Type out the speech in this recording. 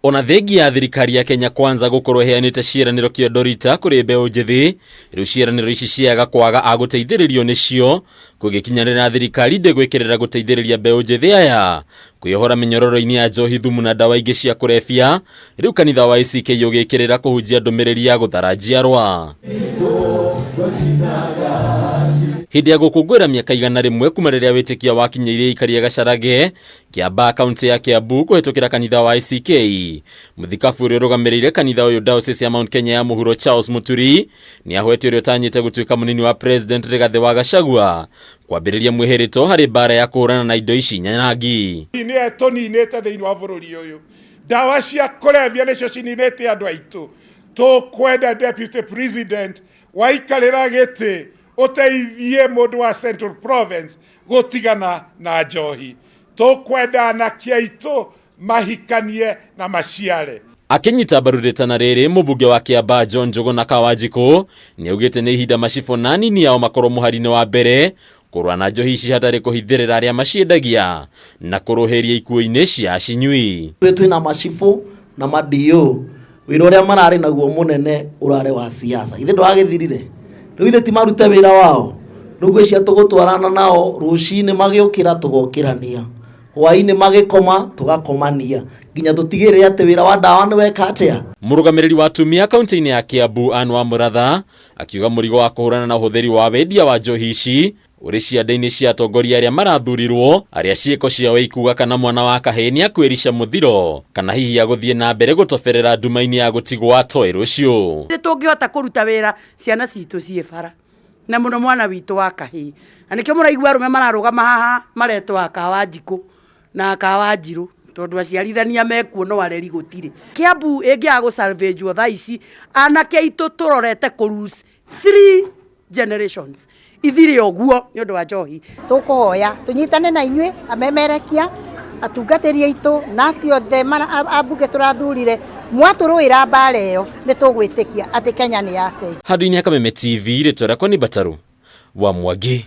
Ona thengia ya thirikari ya Kenya Kwanza gũkorwo ĩheanĩte ciĩranĩro kĩondo rita kũrĩ mbeũ njĩthĩ, rĩu ciĩranĩro ici ciaga kwaga a gũteithĩrĩrio nĩcio, kũgĩkinyanĩra thirikari ndĩgwĩkĩrĩra gũteithĩrĩria mbeũ njĩthĩ aya kwĩyohora mĩnyororo-inĩ ya njohi, thumu na ndawa ingĩ cia kũrebia. Rĩu kanitha wa ACK ũgĩkĩrĩra kũhunjia ndũmĩrĩri ya gũthara njiarwa. Hĩndĩ ya gũkũngũĩra mĩaka 100 kuma rĩrĩa wĩtĩkia wakinyĩire aikaria Gacarage, Kĩambaa kaunti ya Kiambu kũhĩtũkĩra kanitha wa ACK. Mũthikabu ũrĩa ũrũgamĩrĩire kanitha ũyũ Diocese ya Mount Kenya ya mũhuro Charles Muturi nĩ ahwete ũrĩa ũtanyĩte gũtuĩka mũnini wa President Rigathĩ wa Gachagua kwambĩrĩria mwĩhĩrĩto harĩ mbara ya kũhũrana na indo ici nyanangi. Nĩyo tũninĩte thĩinĩ wa bũrũri ũyũ. Ndawa cia kũrebia nĩcio cininĩte andũ aitũ. Tũkwenda Deputy President waikarĩra gĩtĩ ũteithie mũndũ wa Central Province gũtigana na njohi. Tũkwenda anake aitũ mahikanie na maciare. Akĩnyita mbaru rĩtana rĩrĩ, mũmbunge wa Kĩambaa John Njũgũna Kawanjikũ nĩ augĩte nĩ ihinda macibũ na anini ao makorwo mũhari-inĩ wa mbere kũrũa na njohi ici hatarĩ kũhithĩrĩra arĩa maciendagia na kũrũhĩria ikuũ-inĩ cia acinyui. Ithuĩ twĩna macibũ na ma DO, wĩra ũrĩa mararĩ naguo mũnene ũrarĩ wa siasa. Ithe ndwagĩthirire? Rĩu ithe ti marute wĩra wao? Rĩu ngwĩciria tũgũtwarana nao rũcinĩ magĩũkĩra tũgokĩrania, hwainĩ magĩkoma tũgakomania, nginya tũtigĩrĩre atĩ wĩra wa ndawa nĩ weka atĩa. Mũrũgamĩrĩri wa atumia kaunti-inĩ ya Kiambu Anne Wamuratha akiuga mũrigo wa kũhũrana na ũhũthĩri wa wendia wa njohi ici ũrĩ ciande-inĩ cia atongoria arĩa marathurirwo, arĩa ciĩko ciao ikuga kana mwana wa kahĩĩ nĩ akwĩrica mũthiro kana hihi agũthiĩ na mbere gũtoberera nduma-inĩ ya gũtigwo atoĩ rũciũ. Nĩ tũngĩhota kũruta wĩra ciana citũ ciĩ bara, na mũno mwana witũ wa kahĩĩ, na nĩkĩo mũraigua arũme mararũgama haha maretwo aka Wanjikũ na aka Wanjirũ, tondũ aciarithania mekuo no areri gũtirĩ. Kiambu ĩngĩaga gũ salvage thaa ici, anake aitũ tũrorete kũ lose 3 generations ithire ũguo nĩ ũndũ wa njohi. Tũkũhoya tũnyitane na inyuĩ amemerekia, atungatĩri aitũ na acio othe ambunge tũrathurire, mwatũrũĩra mbara ĩyo nĩ tũgwĩtĩkia atĩ Kenya nĩ yacenjia. Handũ-inĩ ha Kameme TV, rĩtwa rĩakwa nĩ Mbataru wa Mwangi.